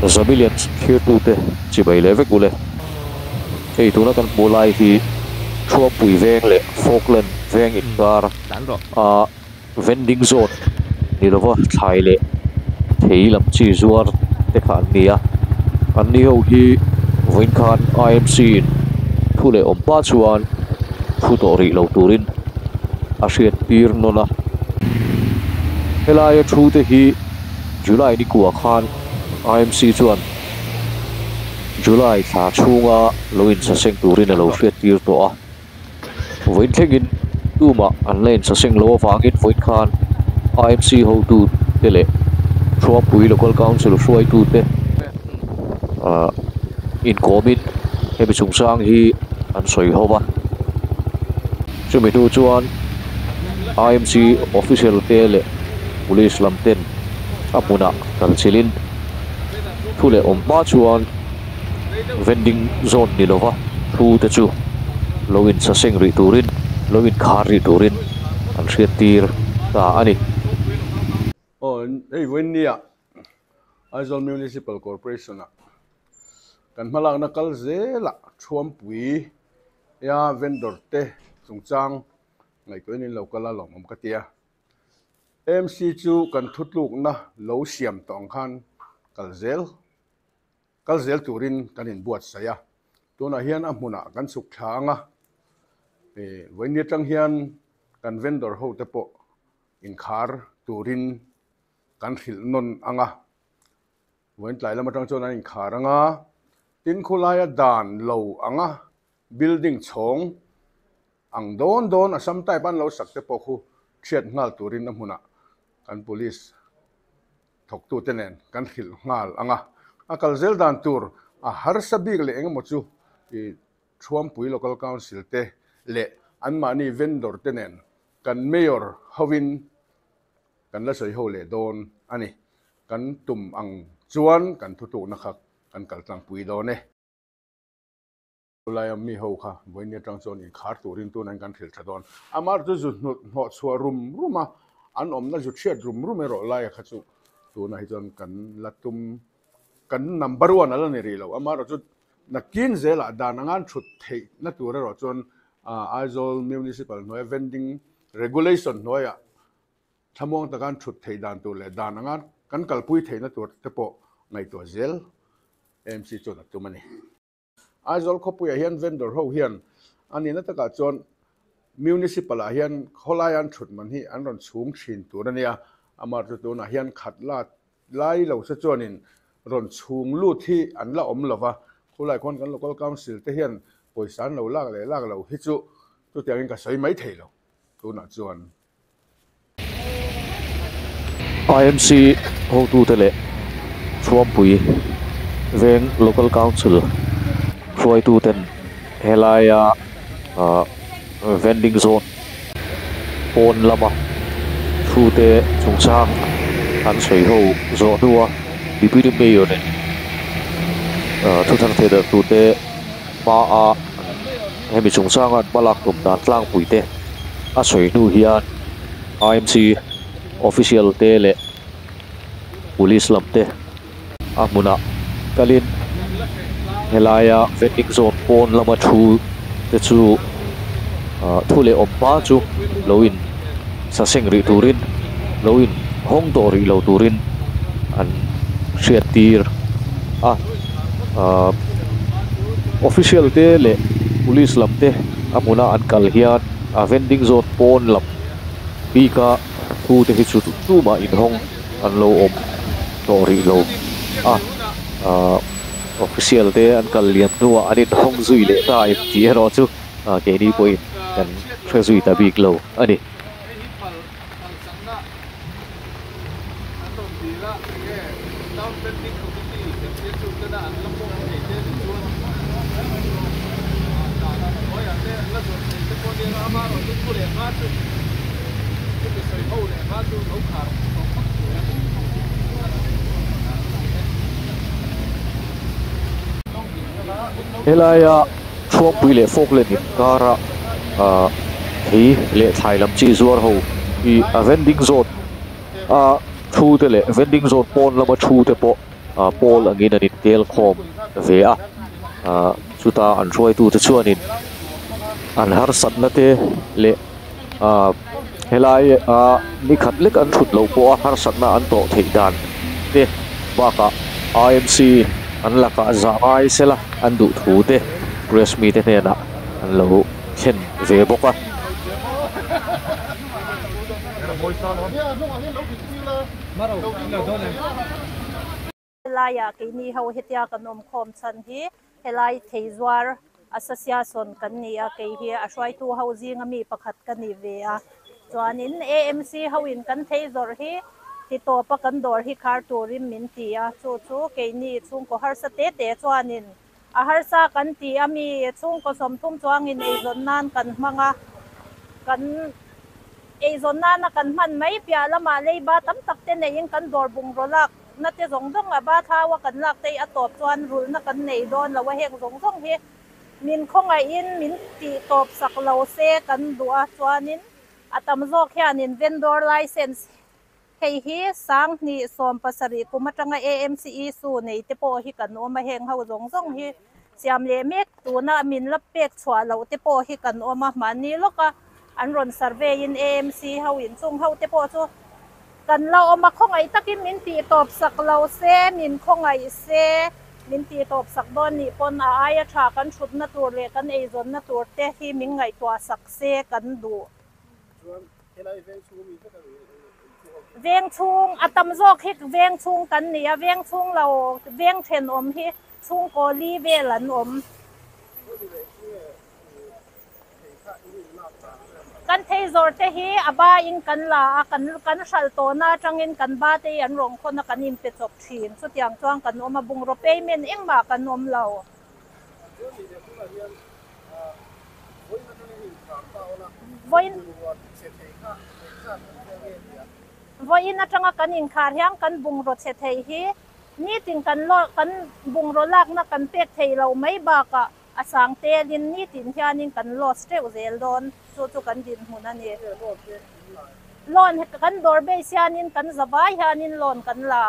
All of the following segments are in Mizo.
Zamilian thirtute chibai leh vek ule. Hei tuna kan hmuh lai hi Thuampui veng leh Falkland veng inkar a vending zone ni lova thlai leh thei lam chi zuar te kha an ni a. An ni ho hi vawiin khan IMC in thu leh awm hma chuan thu tawh rih lo turin a hriat tir nawn a. Helaia thu te hi July ni kua khan IMC chuan July thla chhunga lo insaseng turin a lo hriat tir tawh a. Vawiin thlengin tumah an la insaseng lo avangin vawiin khan IMC hotu te leh Thuampui Local Council hruaitu te ah inkawmin hemi chungchang hi an sawi ho va. Chumi hnu chuan IMC official te leh Police lam ten a hmunah kal chilhin thu leh awm hma chuan vending zone ni lova thu te chu lo insaseng rih turin lo inkhar rih turin an hriat tir ta a ni. Aw hei vawiinnia Aizawl Municipal Corporation ah kan hmalakna kal zelah Thuampui ia vendor te chungchang ngaihtuahin in lo kal a lawmawm ka ti a. AMC chu kan thutlukna lo siam tawh ang khan kal zel kal zel turin kan inbuatsaih a. Tunah hian a hmunah kan chhuk thla ang a, vawiin atang hian kan vendor ho te pawh inkhar turin kan hrilh nawn ang a. Vawiin tlai lam atang chuan an inkhar ang a, tin khawlaia dan lo ang a building chhawng ang dawn dawn Assam type an lo sak te pawh khu thiat nghal turin a hmunah kan police thawktute nen kan hrilh nghal ang a. A kal zel dan tur a harsa bik leh engemaw chu ih Thuampui Local Council te leh anmahni vendor te nen kan Mayor hovin kan la sawi ho leh dawn a ni. Kan tum ang chuan kan thutlukna kha kan kal tlangpui dawn e. Chulaia mi ho kha vawiin atang chuan inkhar turin tunain kan hrilh tha dawn. Amah chu zu hnut hnawh chhuah rum rum a, an awmna zu chhiat rum rum erawh laia kha chu tunah hi chuan kan la tum, kan number one a la ni rih lo. Amaherawh chu nakin zelah dan anga an thut theihna tur erawh chuan Aizawl Municipal hnuaia vending regulation hnuaiah thlamuang taka an thut theih dan tur leh dan anga kan kalpui theihna tur te pawh ngaihtuah zel AMC chuan a tum a ni. Aizawl khawpuiah hian vendor ho hian a nihna takah chuan Municipal ah hian khawlaia an thut man hi an rawn chhung thin tur a nia, amah chu tunah hian khat la lai lo se chuanin rawn chhung lut hi an la awm lova, khulai khawn kan Local Council te hian pawisa an lo lak leh lak lo hi chu chutiangin ka sawi mai thei lo tunah chuan. IMC hotute leh Thuampui veng Local Council hruaituten helaia ah vending zone pawn lama thute chungchang an sawi ho zawh hnua Deputy Mayor in ah thu thar thei darhtute hmaa hemi chungchanga an hmalak tum dan tlangpui te a sawi hnu hian IMC official te leh police lam te a hmunah kalin helaia vending zone pawn lama thu te chu ah thu leh awm hma chu lo in saseng rih turin lo in hawng tawh rih lo turin an hriat tir a ah official te leh police lam te a hmuna an kal hian a vending zone pawn lam bika thu te hi chu tumah inhawng an lo awm tawh rih lo a ah official te an kal liam hnuah an inhawng zui leh ta em tih erawh chu ah keini pawhin kan hre zui ta bik lo a ni. Helaia Thuampui leh Falkland inkara ah thei leh thlai lam chi zuar ho hi a vending zone a thu te leh vending zone pawn lama thu te pawh pawl angin an inkel khawm ve a chuta an hruaitute chuanin an harsatna te leh helai ni khat lek an thut loh pawh a harsatna an tawh theih dan te bakah IMC an lakah zah ngai sela an duh thu te press mi te hnenah an lo thlen ve bawk a. Helaia keini ho hetia kan awm khawm chhan hi helai theizuar association kan ni a, kei hi a hruaitu ho zinga mi pakhat ka ni ve a. Chuanin AMC hoin kan thei zawrh hi titawpa kan dawr hi khar turin min ti a, chu chu keini chhungkaw harsa te te chuanin a harsa kan ti a, mi chhungkaw sawmthum chuangin eizawn nan kan hmang a, kan eizawn nana kan hman mai piah lamah leiba tam tak te neiin kan dawr bungraw lak na te zawng zawng a ba thau a kan lak te hi a tawp chuan rulhna kan nei dawn lo a, heng zawng zawng hi min khawngaihin min tih tawp sak lo se kan duh a, chuanin a tam zawk hianin vendor license hei hi sanghnih sawm pasarih kum atanga AMC issue nei te pawh hi kan awm a, heng ho zawng zawng hi siam leh mek tuna min la pek chhuah loh te pawh hi kan awm a, mahni lawka an rawn survey in AMC ho inchung ho te pawh chu kan la awm a, khawngaih takin min tih tawp sak lo se, min khawngaih se, min tih tawp sak dawn nih pawn a aia tha kan thutna tur leh kan eizawnna tur te hi min ngaihtuah sak se kan duh. Veng chhung a tam zawk hi veng chhung kan ni a, veng chhung lo veng thenawm hi chhungkaw li vel an awm. Kan thei zawr te hi a ba in kan la a, kan kan hralh tawhna atangin kan ba te hi an rawn khawn a, kan inpe chawp thin. Chutiang chuan kan awm a, bungraw payment engmah kan awm lo. Vawiin atanga kan inkhar hian kan bungraw chhe thei hi nitin kan kan bungraw lakna kan pek thei lo mai bakah A sang telin nitin hianin kan loss teuh zel dawn, chu chu kan dinhmun a ni. Loan kan dawr base hianin kan zavai hianin loan kan la.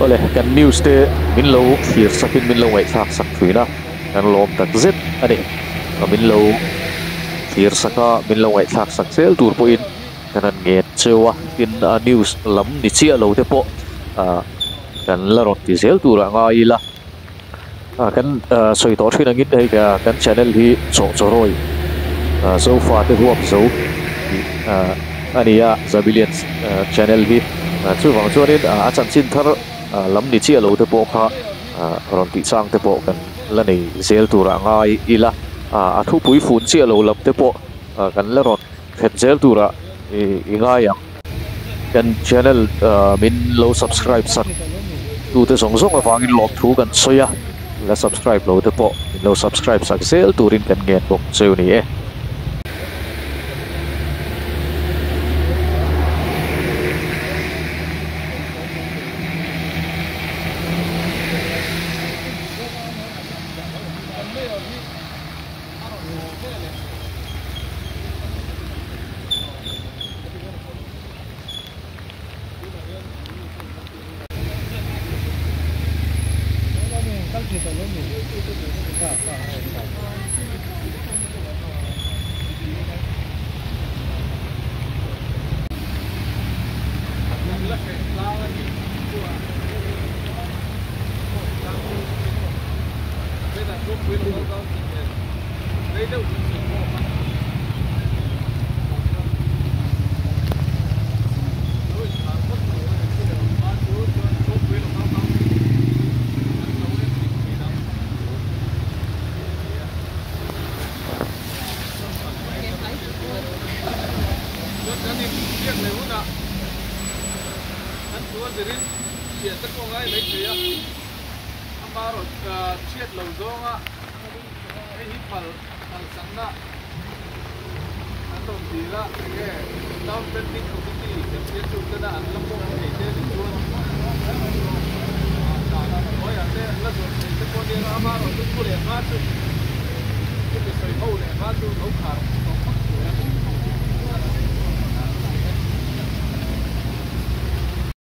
Awle kan news te min lo thlir sakin min lo ngaihthlak sak thin a kan lawm tak zet a ni min lo thlir sak a min lo ngaihthlak sak zel tur pawhin kan han ngen cheu a tin a news lam ni chiah lo te pawh ah kan la rawn ti zel tur a ngai ila ah kan sawi tawh thin angin hei kan channel hi chawh chawrawi ah zofa te huam zo tih ah a ni a zabilian channel hi chuvang chuanin a chanchin thar lam ni chiah lo te pawh kha rawn tih chang te pawh kan la nei zel tur a ngai ila a thupui fun chiah lo lam te pawh kan la rawn Khet zel turah i ngai ang. Kan channel min lo subscribe sak tute zawng zawng avangin lawmthu kan sawi a, la subscribe lo te pawh min lo subscribe sak zel turin kan ngen bawk cheu ni e. deuh kan sawi khawm a. Lo inkhar phawt tur a ni chu leh awm hma chu chuan Chhawpui Local Council an lo en dik thin ang tih a ni a. Chuan kan inbiak leh hunah kan thu a zirin chhiah te pawh ngai mai thei a, ama erawh chhiat lo zawnga hei hi phal phalsakna an rawn dil a, enge Town Planning Committee MCA tena an la pawh thei te ni chuan dan hnuaiah te an la zawrh thei te pawh nia ama erawh chu thu leh hma chu chumi sawi ho leh hma chu lo khar.